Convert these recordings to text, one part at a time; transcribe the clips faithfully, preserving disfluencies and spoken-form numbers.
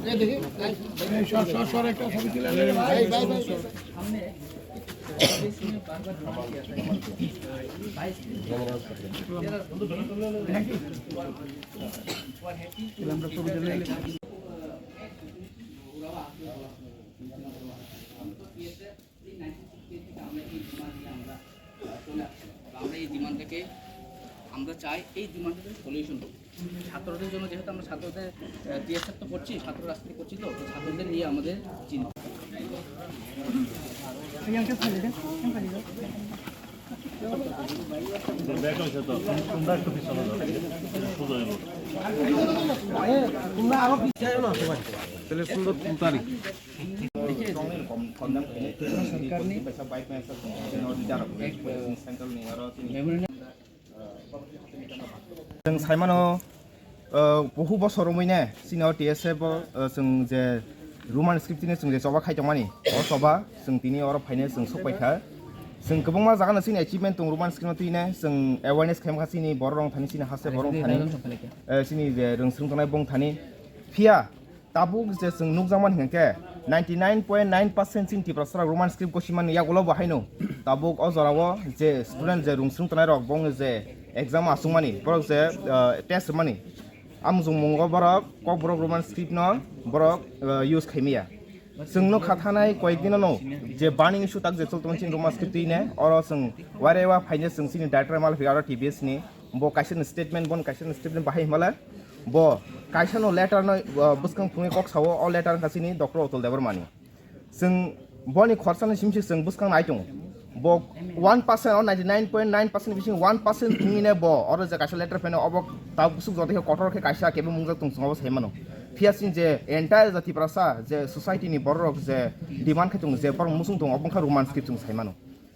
এই সর, সর, সর, একটা ছবি তুলে নে রে ভাই। আমরা এই ডিমান্ডটাকে আমরা চাই, এই ডিমান্ডটাকে সলিউশন করতে। ছাত্রদের জন্য, যেহেতু আমরা ছাত্রদের টিএসএফ তো করছি, ছাত্র রাজনীতি করছি, তো তো ছাত্রদের নিয়ে আমাদের চিন্তা। তাহলে সুন্দর তারিখ। Chwng saimano, uh, buhu bosor wngwi ne chini o T S F o, uh, chwng je Roman script tini chwng je choba khai tongmani, o choba chwng tini oro phaine chwng sok paikha. Chwng kwbangma jaga no chini achievement tong Roman script no twi ne chwng awareness khaima kha chini borok rok thani, chini haste borok rok thani, eh, chini je rwngswng tongnai bong thani. Phiya tabuk je chwng nukjakmani hwnkhe ninety nine point nine percent chini Tiprasa rok Roman script gosimani yagulo bo haino tabuk o jorao je student je rwngswng tongnai rok bong je exam achukmani borok je, ah, test rwmani amjongmungo borok kokborok Roman script no borok, ah, use khaimaya. Chwng nukha thanai koyek dino no je burning issue tak je chol tongmani chini Roman script twi ne oro chwng waire wa phaine chwng chini director malphi aro T B S ni bo kaisa ni statement, bon kaisa ni statement bahai himale. Bo kaisa no letter no, uh, bwskang phunui kok sao, o letter wngkha chini Doctor Atul Debbarma ni. Chwng boni khorsa ni simsi chwng bwskang nai tongo. Bo one percent o ninety nine point nine percent bising one percent phunui ne bo oro je kaisa letter pheno obo ta bwswk joto khe kotor khe kaisa kebo mungjak tong chwng obo sai mano. Phiya chini je entire je Tiprasa je society ni borok rok je demand khe tongo je borok muchung tongo obo wngkha Roman script chwng sai mano.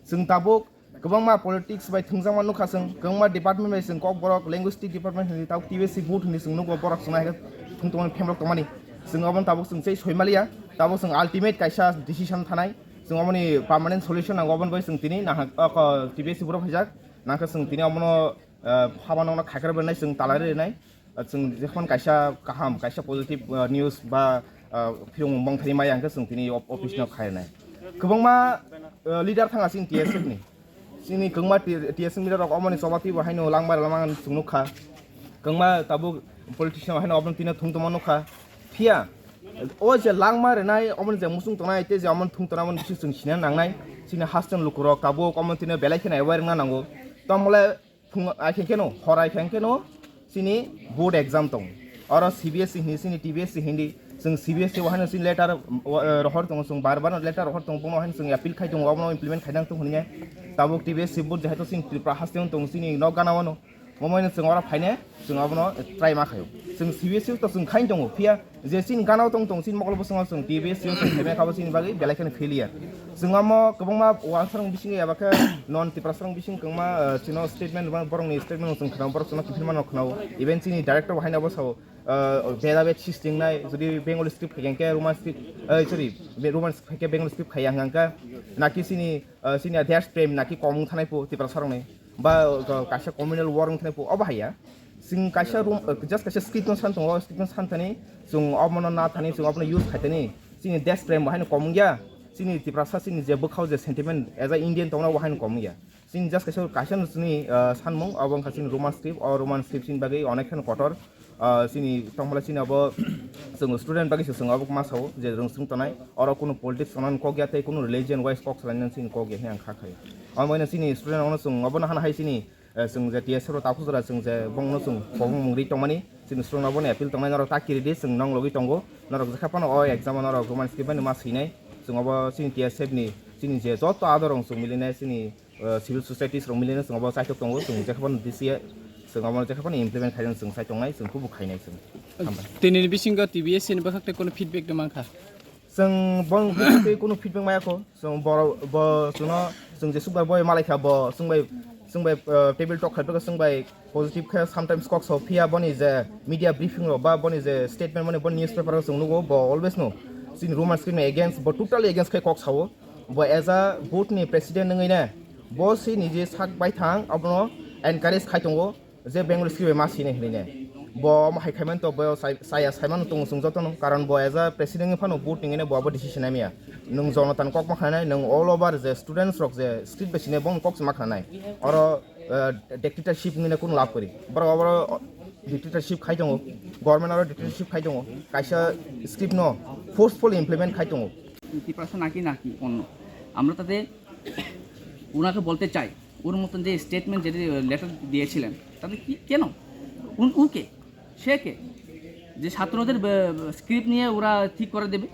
Chwng tabuk kwbangma politics bai thwngjakma nukha chwng, kwbangma department bai chwng kokborok, linguistic department hinwi tabuk T B S C board hinwi chwng nukgo, borok chwngno hai khe thwng tongmani phemrok tongmani. Chwng obono tabuk chwng chai soi maliya, tabuk chwng ultimate kaisa decision thanai, chwng oboni permanent solution nango, oboni bai chwng tini nahak, oko T B S C board o phaijak, nangkhe chwng tini obono, ah, haba nokno khaikra rwnai, chwng talai rwnai. Ah, chwng jephon kaisa kaham, kaisa positive, ah, news ba, ah, phiyong mong thani maya hwnkhe chwng tini op-, office no khairnai. Kwbangma, ah, leader thanga chini T S F ni. Chini kwbangma T-, T S F ni leader rok omoni choba twibo haino langmar lamang chwng nukha. Kwbangma tabuk politician haino obono tino thung tongma nukha. Phiya o je langma rwnai, omoni je muchung tongnai tei je omoni thung tongnai, omoni bising chwng sina nangnai. Chini haste ni lukurok tabuk omoni tino belai kheno aware wngna nango. Tongmole Phung ai khe kheno, hor ai khe kheno chini board exam tong. Oro C B S E hindi, chini T B S E hindi. Chwng C B S E o haino chini letter, uh, rohor tongo, chwng bar bar letter rohor tongo, bono haino chwng appeal khai tongo, obono implement khainang tong hwnwi. Tabuk T B S E board jehetu chini Tripura haste wng tongo, chini nok gana wano. Momoino chwng oro phaine, chwng obono try ma khaio. Chwng C B S E to chwng khain tongo, phiya je chini gana tong tong, chini mokol bwskango chwng T B S E o chwng khaimai kha bo chini bagwi belai kheno failure. Chwng omo kwbangma wansarang bisingo eba khe non Tiprasarang bising kwbangma, ah, chwngno statement rwma, borokni statement rok chwng khwnao, borok chwngno kiphilma no khwnao. Even chini director bo haino bo sao, ah, beda bed sis ringnai, jodi Bengali script khai khe Roman script, ah, sorry, Roman script khai khe Bengali script khaiya hwnkha khe, naki chini, ah, chini desh prem naki kom wng thanai pho Tiprasarokni, ba, ah, kaisa communal war wng thanai pho, obo haiya. Chwng kaisa room, uh, just kaisa script no san tongo, script no san thani, chwng obono na thani, chwng obono use khai thani, chini desh prem bo haino kom wngya, chini Tiprasa chini je bwkhao je sentiment as a Indian tongna bo haino kom wngya. Chini just kaisa, kaisa no chini, uh, sanmung, obo wngkha chini Roman script, o Roman script chini bagwi onek kheno kotor, uh, chini tongmole chini obo chwng student bagwi se chwng obo ma sao je rwngswng tonai, oro kunu politics tongnani kok ya tei kunu religion wise kok salainani chini kok ya hwnwi ang kha khai. Omo chini student rokno chwng obono hana hai chini Eh, chwng je T S F rok takhuk jora chwng je bongno chwng kobong mungri tongmani, chini student rok bono appeal tongnai, norok ta kiri di, chwng nong logwi tongo, norok jekha phano o exam o norok Roman script bai ma swinai, chwng obo chini T S F ni chini je joto ador rok chwng milinai chini, eh, civil societies rok milinai chwng obo chaitok tongo, chwng jekha phano D C A chwng obo jekha phano implement khainai chwng sai tongnai, chwng kubuk khainai chwng. Hambai. Tini ni bisingo T B S ni bwkhak tei kono feedback de mankha. Chwng bong tei kunu feedback maya kho. Chwng boro bo chwngno chwng jesuk bai boi malai kha bo chwng bai chwng bai, uh, table talk khai phaka chwng bai positive khe sometimes kok sao phiya boni je media briefing rok ba boni je statement mani boni newspaper rok chwng nugo bo always no chini Roman script ni against bo totally against khai kok sao bo as a board ni president wngwi ne bo si niji sak bai thang abono encourage khai tongo je Bengali script bai ma sini hinwi ne. Bo omo hai khaimani to bo sai-, saya saimano tongo chwng jotono, karon bo as a president wngwi phano vote ningine bo abo decision naimaya. Nwng Jonathan kok ma khanai, nwng all over je students rok je script bai sinai bong kok se ma khanai. Oro, eh, dictatorship ngine kun lab kori. Boro, boro dictatorship khai tongo, government oro dictatorship khai tongo, kaisa script no forcefully implement khai tongo. কি প্রশ্ন নাকি নাকি অন্য আমরা তাতে ওনাকে বলতে চাই, ওর মতন যে স্টেটমেন্ট যেটা লেটার দিয়েছিলেন, তাতে কি কেন? উন ও কে? সে কে? যে ছাত্রদের স্ক্রিপ্ট নিয়ে ওরা ঠিক করে দেবে?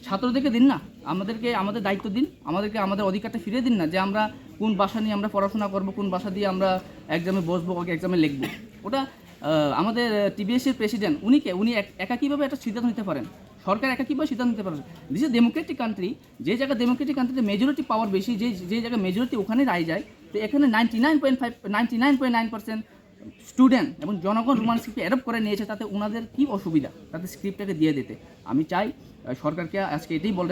ছাত্রদেরকে দিন না, আমাদেরকে আমাদের দায়িত্ব দিন, আমাদেরকে আমাদের অধিকারটা ফিরিয়ে দিন না, যে আমরা কোন ভাষা নিয়ে আমরা পড়াশোনা করব, কোন ভাষা দিয়ে আমরা এক্সামে বসবো, এক্সামে লিখবো। ওটা আহ, আমাদের টিবিএসসির প্রেসিডেন্ট উনি কে? উনি এক- একা কীভাবে একটা সিদ্ধান্ত নিতে পারেন? সরকার একা কীভাবে সিদ্ধান্ত নিতে পারে? This is Democratic country. যে জায়গায় ডেমোক্রেটিক কান্ট্রিতে মেজরিটি পাওয়ার বেশি, যে যে জায়গায় মেজরিটি ওখানে রায় যায়। তো এখানে ninety nine point five ninety nine point nine percent student এবং জনগণ রোমান স্ক্রিপ্ট অ্যাডপ্ট করে নিয়েছে, তাতে ওনাদের কী অসুবিধা তাদের স্ক্রিপ্টটাকে দিয়ে দিতে? আমি চাই আহ, সরকারকে আজকে এটাই বলতে